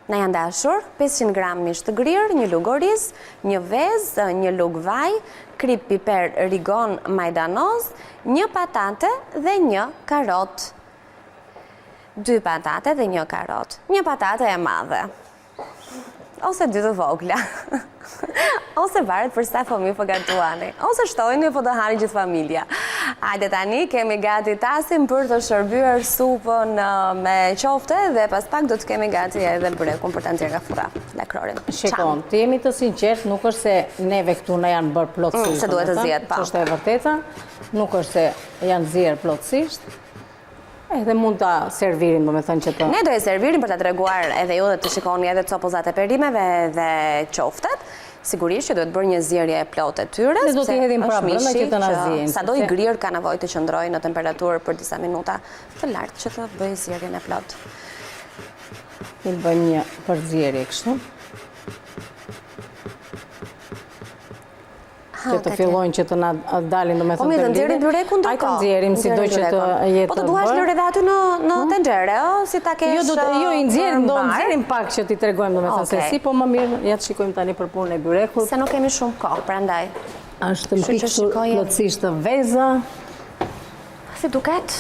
na janë dashur 500 gram mish të grirë, një lugë oriz, një vezë, një lugë vaj, kripë, piper, rigon, majdanoz, një patate dhe një karotë. Dy patate dhe një karotë. Një patate e madhe. Ose dy të vogla. Ose varet për sa fëmijë po gatuani. Ose shtojni po do hani gjithë familja. Hajde tani kemi gati tasin për të shërbyer supën me qofte dhe pas pak do të kemi gati edhe byrekun për ta nxjerrë nga furra. Lakrorin. Shikon, të jemi të sinqertë, nuk është se neve këtu na janë bërë plotësisht. Mm, se duhet të zihet, po. Është e vërteta, nuk është se janë zier plotësisht. Edhe mund ta servirim, domethënë që të... Ne do e servirim për ta treguar edhe ju dhe të shikoni edhe copëzat e perimeve dhe qoftet. Sigurisht që duhet bërë një zierje e plotë e tyre, Ne do t'i hedhim prapë brenda që të na ziejnë. Sado i grirë ka nevojë të qëndrojë në temperaturë për disa minuta të lartë që të bëjë zierjen e plotë. Ne bëjmë një përzierje kështu. Që të fillojnë që të na dalin domethënë Po mirë, të nxjerrim byrekun ndërkohë. Hajde të nxjerrim, sido që të jetë Po të duash lëre edhe aty në në hmm? tenxhere, ë, si ta kesh. Jo, do të jo i nxjerrim, do nxjerrim pak që t'i tregojmë domethënë se si, po më mirë ja të shikojmë tani për punën e byrekut. Se nuk kemi shumë kohë, prandaj. Është mpiksur plotësisht veza. Si duket?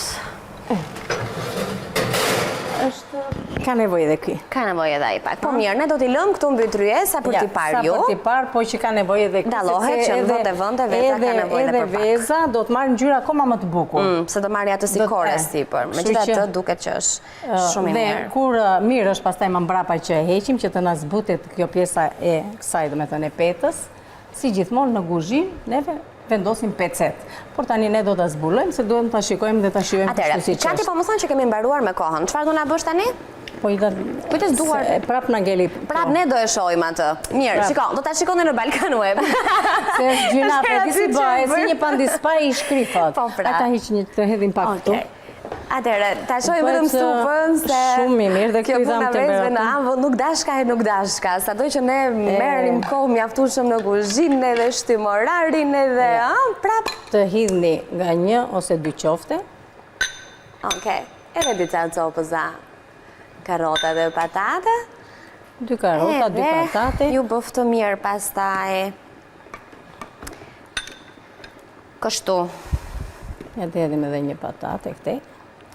Është ka nevojë edhe ky. Ka nevojë edhe ai pak. Po mirë, ne do t'i lëmë këtu mbi tryezë sa për t'i parë ju. Sa për t'i parë, po që ka nevojë edhe ky. Dallohet që në vend e vend e veza ka nevojë edhe për pak. Edhe veza do të marrë ngjyrë akoma më të bukur. Mm, se do marrë atë si kore sipër. Megjithatë duket që është shumë i mirë. Dhe kur mirë është pastaj më mbrapa që e heqim që të na zbutet kjo pjesa e kësaj, domethënë e petës, si gjithmonë në kuzhinë, neve vendosim pecetë. Por tani ne do ta zbulojmë se duhet ta shikojmë dhe ta shijojmë kështu siç është. Atëherë, Kati po më thonë që kemi mbaruar me kohën. Çfarë do na bësh tani? Po i da... Kujdes duar. Prap na ngeli. Prap ne do e shohim atë. Mirë, shiko, do ta shikoni në Balkan Web. Se është gjynah, e di si bëhet, si një pandispa i shkrifët. Po pra. Ta hiq një të hedhim pak këtu. Atëherë, ta shohim vetëm supën se shumë i mirë dhe kjo puna vezëve në avull nuk dashka e nuk dashka. Sado që ne merrim kohë mjaftueshëm në kuzhinë edhe shtyjmë orarin edhe, a, prap. Të hidhni nga një ose dy qofte. Okej, edhe disa copëza karota dhe patate. Dy karota, dy patate. Ju bëftë mirë pastaj. Kështu. Ja të hedhim edhe një patate këtej.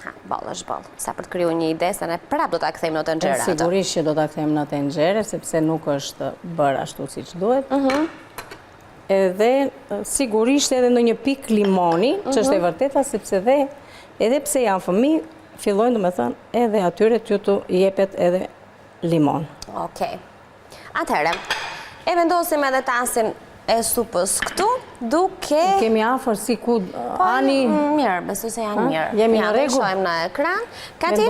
Ha, boll është boll. Sa për të kriju një ide, se ne prap do ta kthejmë në tenxhere atë. Sigurisht që do ta kthejmë në tenxhere, sepse nuk është bërë ashtu siç duhet. Mhm. Edhe sigurisht edhe ndonjë pikë limoni, që është e mhm. vërteta, sepse dhe edhe pse janë fëmijë, fillojnë domethënë edhe atyre t'ju t'u jepet edhe limon. Okej. Atëherë, e vendosim edhe tasin e supës këtu, duke... I kemi afër si ku po, ani... Mirë, besoj se janë mirë. Jemi në rregull. Ja, shohim në ekran. Kati,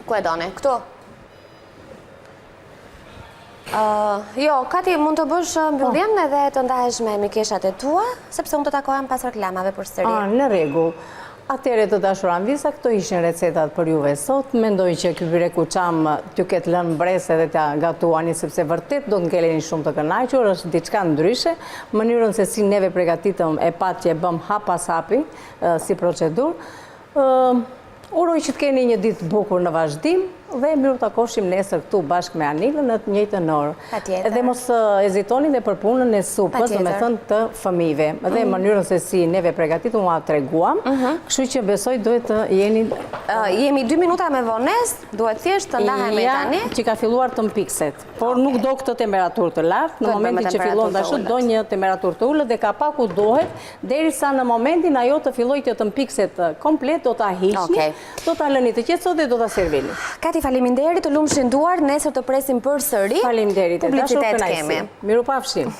ku e doni? Këtu? Jo, Kati, mund të bësh mbylljen po. edhe të ndahesh me mikeshat e tua, sepse unë të takohem pas reklamave përsëri. A, në rregull. Atëherë të dashura Anvisa, këto ishin recetat për juve sot. Mendoj që ky byreku çam t'ju ketë lënë mbresë edhe ta gatuani, sepse vërtet do të ngeleni shumë të kënaqur, është diçka ndryshe. Mënyrën se si neve pregatitëm e patë që e bëmë hap pas hapi si procedurë. Uroj që të keni një ditë të bukur në vazhdim. Dhe mirutakofshim nesër këtu bashkë me Anilën në të njëjtën orë. Patjetër. Dhe mos hezitoni dhe për punën e supës, domethënë të fëmijëve. Dhe mhm. mënyrën se si neve pregatitëm, ua treguam, mhm. kështu që besoj duhet të jeni... Jemi dy minuta me vonesë, duhet thjesht të ndahemi tani. Ja, që ka filluar të mpikset. Por nuk do këtë temperaturë të lartë, në momentin që fillon të ashtu, do një temperaturë të ulët dhe kapaku duhet, derisa në momentin ajo të fillojë të të mpikset komplet, do ta hiqni, do ta lëni të qetësohet dhe do ta servini. Kati, faleminderit, të lumshin duart, nesër të presim përsëri. Faleminderit, e dashur, kënaqësi. Mirupafshim.